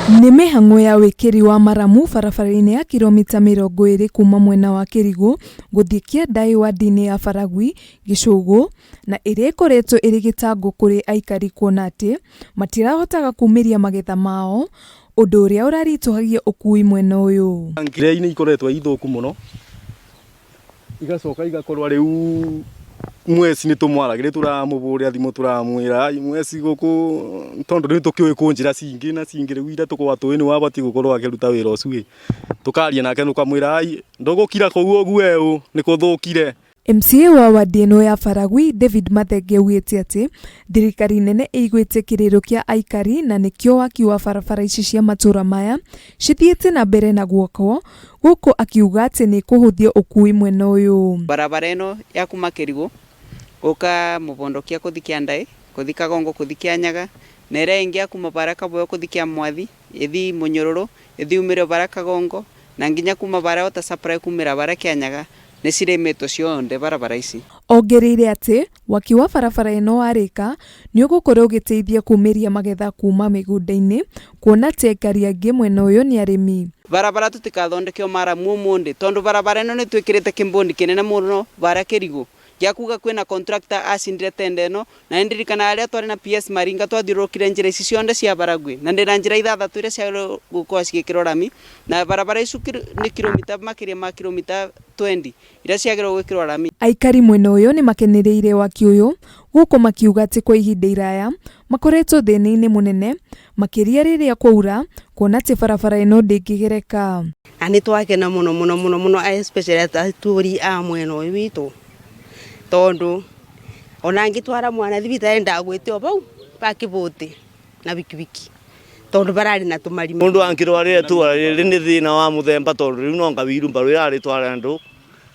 Nĩ mĩhang'o ya wĩkĩri wa maramu barabara-inĩ ya kiromita 20 kuma mwena wa Kĩrigũ gũthiĩ Kĩandai wadi-inĩ ya Baragwi, Gĩcũgũ, na ĩrĩa ĩkoretwo ĩrĩ gĩtango kũrĩ aikari kuona atĩ matirahotaga kumĩria magetha mao, ũndũ ũrĩa ũraritũhagia ũkui mwena ũyũ. Njĩra nĩ ikoretwo i thũku mũno, igacoka igakorwo rĩu mweci nĩ tũmwaragĩria tũramũbũrĩra thimũ tũramwĩra ai mweci gũkũ tondũ nĩ tũkĩũĩ kwĩ njĩra cingĩ na cingĩ rĩu iria tũkoragwo tũĩ nĩwe abatiĩ gũkorwo akĩruta wĩra ũcio ĩ, tũkaria nake tũkamwĩra ai ndũgũkira kũu ũguo ũ nĩ kũthũkire. MCA wa wadi ĩno ya Baragwi David Mathenge augĩte atĩ thirikari nene ĩiguĩte kĩrĩro kĩa aikari na nĩkĩo waki wa barabara ici cia matũra maya cithiĩte na mbere na gwakwo, gũkũ akiuga atĩ nĩ ĩkũhũthia ũkui mwena ũyũ. Barabara ĩno ya kuma Kĩrigũ gũka Mũbondokia kũthi Kĩandaĩ, kũthi Kagongo kũthi Kĩanyaga, na ĩrĩa ĩngĩ ya kuma bara Kabũyũ kũthi Kĩamwathi, ĩthi Mũnyũrũrũ, ĩthi yumĩre bara Kagongo, na nginya kuma bara Water Supply kumĩra bara Kĩanyaga, nĩ cirĩmĩtwo cionde barabara ici. Ongereire atĩ waki wa barabara ĩno warĩka nĩ ũgũkorwo ũgĩteithia kumĩria magetha kuma mĩgũnda-inĩ kuona atĩ aikari aingĩ mwena ũyũ nĩ arĩmi. Barabara tũtikathondekeo maramu ũmũndĩ tondũ barabara ĩno nĩ twĩkĩrĩte kĩmbũndi kĩnene mũno bara Kĩrigũ gĩa kuga kwĩna contractor acindire tender ĩno na nĩ ndirikanaga rĩrĩa twarĩ na PS Maringa twathiũrũrũkire njĩra ici cionde cia Baragwi na ndĩna njĩra ithathatũ iria ciagĩrĩirwo gũkorwo cigĩkĩrwo rami na barabara icu nĩ kilomita makĩria ma kilomita 20 iria ciagĩrĩirwo gwĩkĩrwo rami. Aikari mwena ũyũ nĩ makenereire waki ũyũ gũkũ makiuga atĩ kwa ihinda iraya makoretwo thĩna-inĩ mũnene makĩria rĩrĩa kwaura kuona atĩ barabara ĩno ndĩngĩgereka. Na nĩ twakena mũno mũno mũno mũno especially atũri a mwena ũyũ witũ tondũ ona ngĩtwara mwana thibitarĩ ndagwĩte o vau ba kĩbũtĩ na bikibiki tondũ bararĩ na tũmarima. Mũndũ angĩrwarĩra itũra rĩrĩ nĩ thĩna wa mũthemba tondũ rĩu no anga wheelbarrow ĩrarĩtwara andũ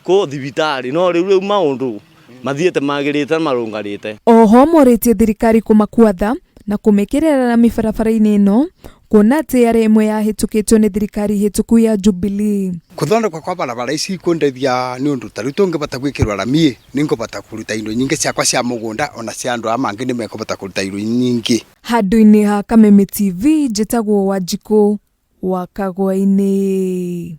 kũ thibitarĩ no rĩu rĩu maũndũ mathiĩte magĩrĩte na marũngarĩte. Oho morĩtie thirikari kũmakua tha na kũmĩkĩrĩra rami barabara-inĩ ĩno kuona atĩ yarĩ ĩmwe yahĩtũkĩtio nĩ thirikari hĩtũku ya Jubilee. Kũthondekwo kwa barabara ici kũndeithia nĩ ũndũ ta rĩu tũngĩbota gwĩkĩrwo rami ĩ, nĩ ngũbota kũruta indo nyingĩ ciakwa cia mũgũnda ona cia andũ aya mangĩ nĩ mekũbota kũruta indo nyingĩ. Handũ-inĩ ha Kameme TV njĩtagwo Wanjikũ wa Kagwa-inĩ.